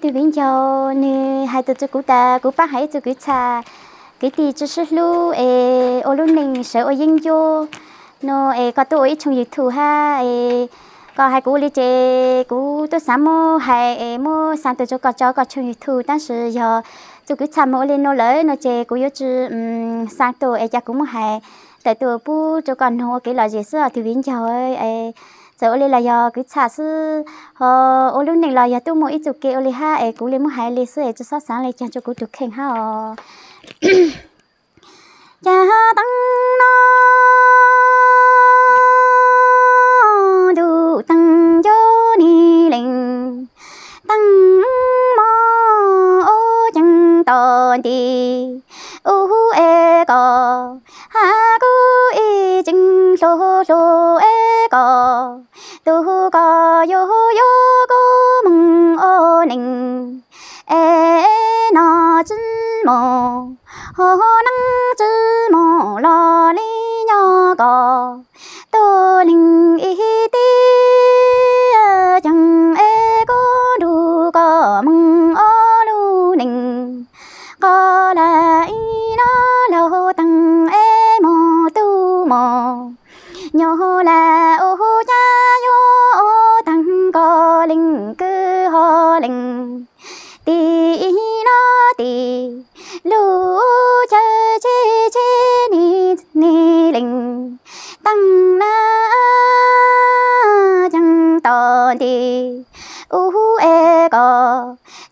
Tus viv ncaus nws hais tus txug kuv tas kuv paab hais ib txug kwv txhaj, kwv tij tsi sib hlub es ua lub neej sawv ua yeeb ncuab no es koj tuaj ua ib tshooj YouTube hab es koj hais kuv ua li ces kuv tub xaav muab hais es muab xa tuaj rua koj tso koj tshooj YouTube, tab sis yog txug kwv txhaj moog ua li nuav lawm no ces kuv yuav tsi xa tuaj es ca kuv muab hais tawm tuaj pub rua koj noog ua kev lom zem xwb os tus viv ncaus. Txawm ua li los yog kwv txhaj xwb, ho ua lub neej los yog tub muaj ib txuj kev ua li hab es kuv li muab hais li xwb es tsi xob xaav li caag rua kuv tug kheej hab os. Ca teeb no ntuj teeb ncu ni lees, teeb mog ub ceeb tom nti ub es koj, hab kuv ib tseeb hlub hlub es koj, tug koj yuav yuav kuv moog ua neeg es noj tsi mus, ho neeb tsi mus los li nyob koj, tug neeg ib tiam ceeb es kuv nrug koj moog ua lub neej. Qhov lawm ib no laug teeb es moog tub moog, nyob lawm ua cas yuav ua taag koj leej kwv ho lees. Tim ib no tim lub chaw tsi tsi ni ni lees, teeb na ceeb tom nti ub es koj,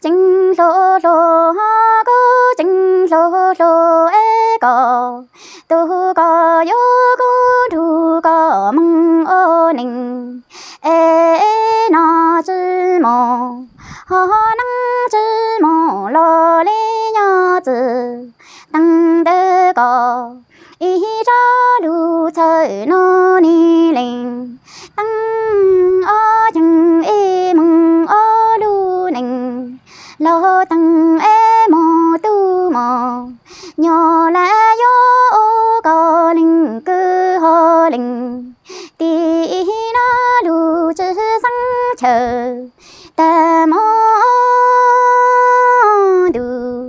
tseeb hlub hlub ho kuv tseeb hlub hlub es koj, tug koj yuav kuv nrug koj moog ua neej es noj tsi mus, ho neeb tsi mus los li nyob txwm teeb ntawm koj. Ib zag lug txhawm no ni lees, teeb ob ceeb es moog ua lub neej, laug teeb es moog tub moog, nyob lawm yuav ua koj leej kwv ho lees. Tim ib no lug tsi xaav chaw tag mus ntuj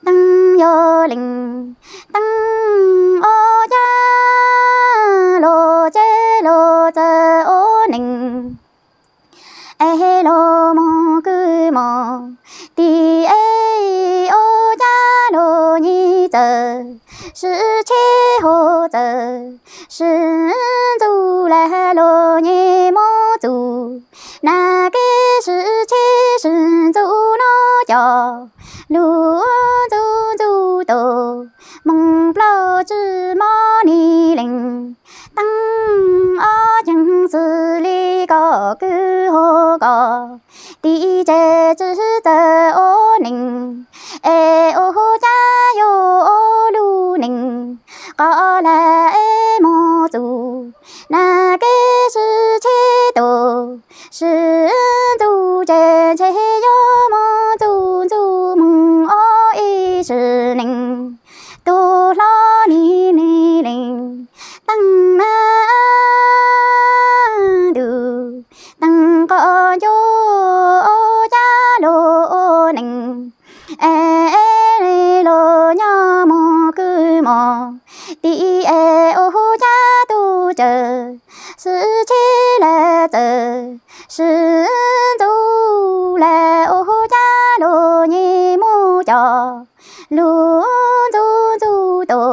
teeb yog lees, teeb ua cas luag tsev luag txawj ua neej es luag moog kwv moog, tim es ua cas luag nyiam txawj sib tsheb hab txawj sib ntxub, lam luag nyiam moog txug na kev sib tsheb sib ntxub no coj lug ntxub ntxub tau moog plaub tsi mob ni lees, teeb ob ceeb xws li koj kwv hab koj, tim tsev tsi txawj ua neej es ua cas yuav ua lub neej, qhov lawm es moog txug na kev sib tsheb tau sib ntxub, tsev ntshe yuav moog ntxub ntxub moog ua ib sim neej tug hlob ni ni lees, teeb na ntuj teeb koj ncu ua cas luag ua neej es luag nyob moog kwv moog, tim es ua cas tub tsawg sib tsheb lam txawj sib ntxub, lam ua cas luag nyiam moog coj lug ntxub ntxub tau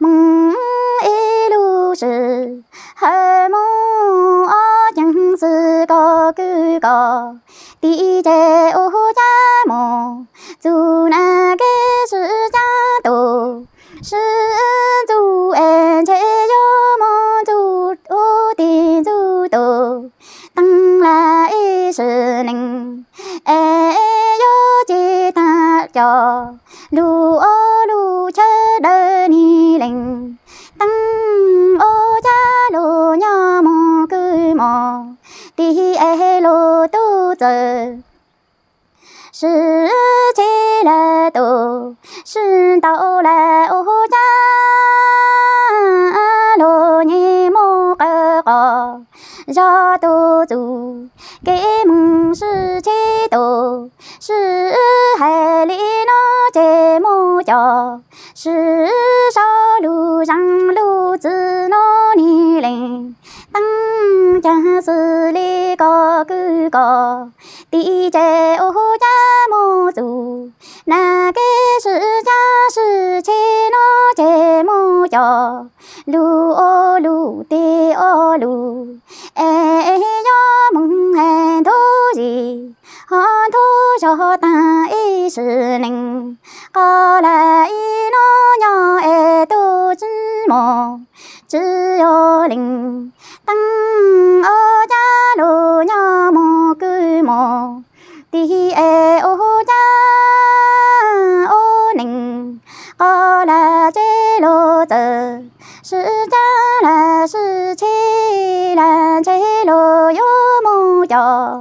moog ib lub sij hawm moog ob ceeb xwb koj kwv koj, tim tsev ua cas moog txug na kev sib cav tau sib ntxub es ntshe yuav moog ntxub ua tim ntxub tau teeb lam ib sim neej es yuav tsis tag coj lug ua lub chaw dawb ni lees, teeb ua cas luag nyob moog kwv moog, tim es luag tub txawg sib tsheb lam tau sib ntau, lam ua cas luag nyiam moog qawv qos zog tus txuj kev moog sib tsheb tus, sib hais li no ces muaj coj, sib sau lug zaam lug txwv no ni lees. Teeb caag xws li koj kwv koj tij ces ua cas muaj txuj, nag kev sib cav sib tsheb no ces muaj coj, lug ua lug teg ua lug, es yog moog hais nthuav zim ho nthuav zog taag ib sim neej. Qhov lawv ib nub nyob es tub tsi muaj tsi yog lees. Teeb ua cas lug nyob moog kwv moog tij es ua cas ua neej, qhov lawv tsev lug txawm sib cav lawv sib tsheb lawv ntshe lug yuav moog coj,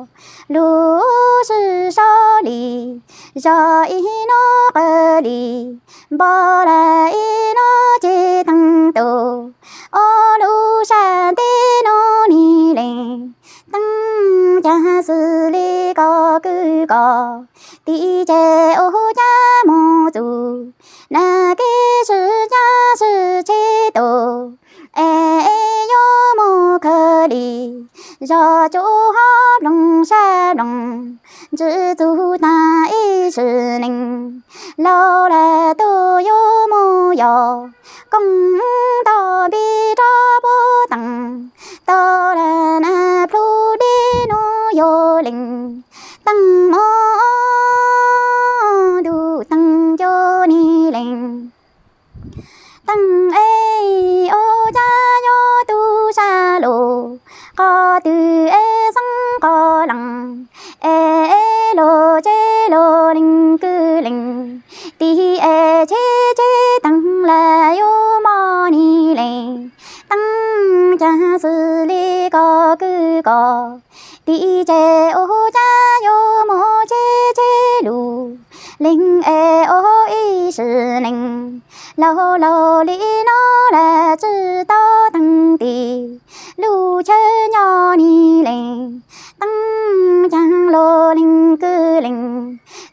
lug sib sau li zog ib nub qw li npo lawm ib nub ces teeb tus ua lug sab ntej no ni lees. Teeb caag xws li koj kwv koj tij ces ua cas muaj txuj, nag kev sib cav sib tsheb tus, es yuav moog khaws li zog tsuj hov nploog sab nploog, ntsib txuj taag ib sim neej, laug lawm tub yuav moog yog, koom tog npib rov puab teeb, tau lawm nag plhu dib nub yuav lees. Teeb moog ntuj teeb cov ni lees. Teeb es ua cas yuav tub sab lug, qhov twg es xeeb qhov lees, es lug tsev lug lees kwv lees tij es tsheb tsheb teeb lawm yuav mob ni lees. Teeb caag xws li koj kwv koj tij ces ua cas yuav moog tsheb tsheb lug lees es ua ib sim neej, laug laug li no lawm tsi tau teeb tim lub chaw nyob ni lees. Teeb caag lug lees kwv lees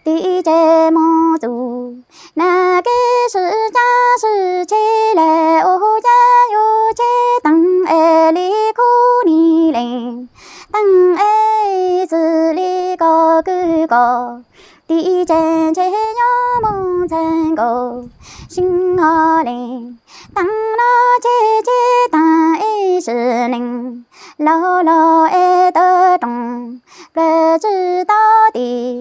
tij ces muaj txuj, nag kev sib cav sib tsheb lawm ua cas yuav tsheb teeb es li khub ni lees. Teeb es xws li koj kwv koj tij ces ntshe yuav moog txhawb nkaus seeb ho lees. Teeb no tsheb tsheb taag ib sim neej, laug laug es tawm rooj plawg tsi tau tim